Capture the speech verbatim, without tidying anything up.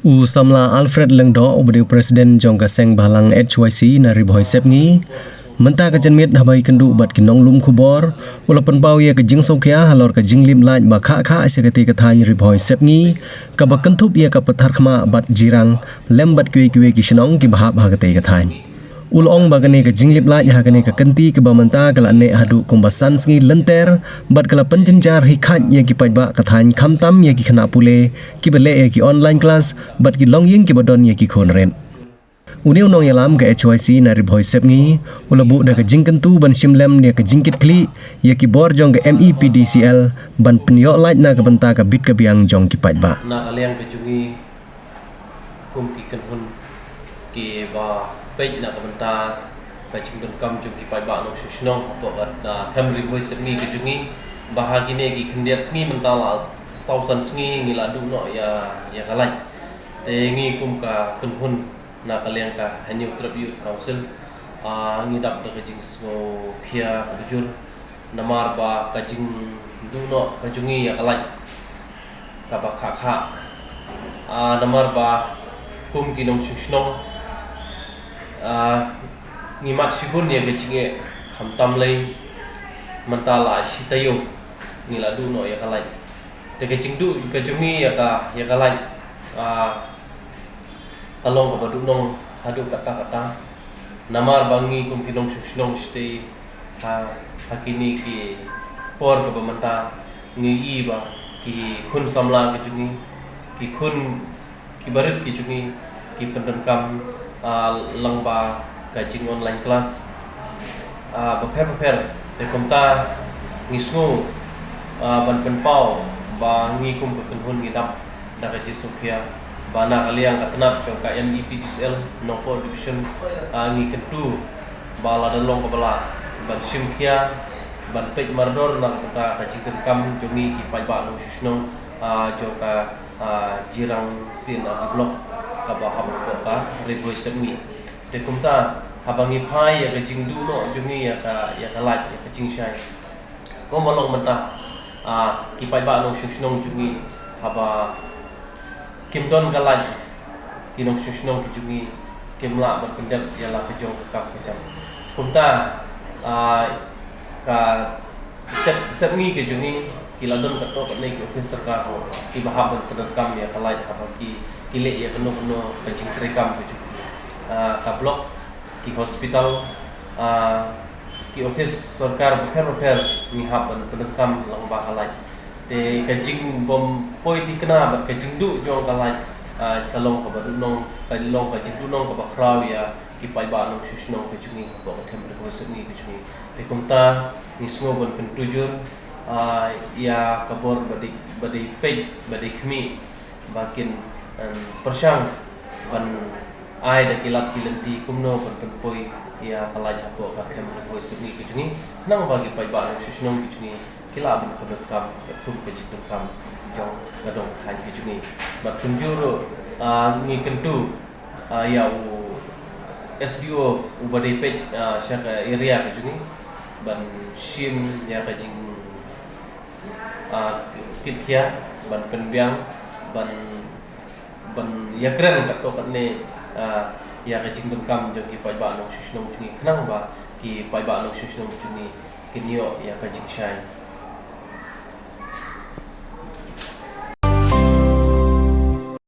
U samla Alfred Lyngdoh, uba dei u president jong ka seng bhalang H Y C na Ri Bhoi Sepngi, mynta ka janmiet haba ïakynduh bad ki nonglum khubor, u la pynpaw ïa ka jingsngewkhia halor ka jinglip light ba khah khah sha katei ka thaiñ Ri Bhoi Sepngi, kaba kynthup ïa ka Patharkhmah bad Jirang, lem bad kiwei kiwei ki shnong kiba hap ha katei ka thaiñ. U la ong ba kane ka jinglip light ha kane ka kynti kaba mynta ka la neh haduh kumba san sngi lynter, bad ka la pynjynjar hi khait ïa ki paidbah ka thaiñ, khamtam ïa ki khynnah pule kiba leh ïa ki online class, bad ki longïing kiba don ïa ki khun rit. Une u nongïalam ka H Y C na Ri Bhoi Sepngi, u la buh da ka jingkyntu ban shim lem ïa ka jingkitkhlieh ïa ki bor jong ka M E P D C L ban pynïoh light na ka bynta ka bit ka biang jong ki paidbah. Na ka liang ka jong ngi, kum ki kynhun kiba peit na ka bynta ka jingdonkam jong ki paidbah nongshong shnong hapoh ka, ah, them Ri Bhoi Sepngi ka jong ngi, ba ha kine ki khyndiat sngi mynta la saw san sngi ngi la duh noh ïa, ïa ka light. Te ngi kum ka kynhun na ka liang ka Hynñiewtrep Youth Council, ah, ngi dap da ka jingsngewkhia kaba jur, namar ba ka jingduh noh ka jong ngi ïa ka light kaba khah khah. Ah, namar ba kum ki nongshong shnong, ah, ngi mad shibun ïa ka jingeh, khamtam lei mynta la shi taïew ngi la duh noh ïa ka light. Te ka jingduh ka jong ngi ïa ka, ïa ka light, ah, ka long kaba duhnong haduh katta katta. Namar ba ngi kum ki nongshong shnong shatei ha, ha kine ki por kaba mynta ngi i ba ki khun samla ki jong ngi, ki khun kiba rit ki jong ngi ki pyndonkam, ah, lyngba ka jing online class, ah, bapher bapher. Te kumta ngi sngew, ah, ban pynpaw ba ngi kum ka kynhun ngi dap da ka jingsngewkhia ba na ka liang ka tnat jong ka M E P D C L Nongpoh Division, ah, ngi kyntu ba lada long kaba lah ban shim khia ban peit mardor na ka bynta ka jingdonkam jong ngi ki paidbah nongshong shnong, ah, jong ka, ah, Jirang C and R D Block kaba hap hapoh ka Ri Bhoi Sepngi. Te kumta haba ngi phai ïa ka jingduh noh jong ngi ïa ka, ïa ka light, ïa ka jingshai, kumba long mynta, ah, ki paidbah nongshong shnong jong ngi haba kim don ka light, ki nongshong shnong ki jong ngi kim lah ban pyndep ïa la ka jong ka kam ka jam. Kumta, ah, ka Sep, Sepngi ka jong ngi ki la don katto katne ki office sorkar kiba hap ban pyndonkam ïa ka light haba ki, ki leh ïa kano kano ka jingtrei kam ka jong ki. Ah, ka block, ki hospital, ah, ki office sorkar bapher bapher ngi hap ban pyndonkam lyngba ka light. Te ka jingbym poi thikna bad ka jingduh jong ka light, ah, ka long kaba duhnong, ka long ka jingduhnong kaba khraw ïa ki paidbah nongshong shnong ka jong ngi hapoh ka them Ri Bhoi Sepngi ka jong ngi. Te kumta ngi sngew ban pyntrujur, ah, ïa ka bor ba dei, ba dei peit, ba dei khmih, ba kin, em, pyrshang ban ai da ki lad ki lynti kumno ban pynpoi ïa ka light hapoh ka them Ri Bhoi Sepngi ka jong ngi, khnang ba ki paidbah nongshong shnong ki jong ngi ki lah ban pyndonkam katkum ka jingdonkam jong ka dong thaiñ ka jong ngi. Bad kumjuh ruh, ah, ngi kyntu, ah, ïa u S D O uba dei peit, ah, sha ka area ka jong ngi ban shim ïa ka jing, ah, kit khia, ban pynbiang, ban, ban ïakren katto katne, ah, ïa ka jingdonkam jong ki paidbah nongshong shnong jong ngi, khnang ba ki paidbah nongshong shnong jong ngi kin ïoh ïa ka jingshai.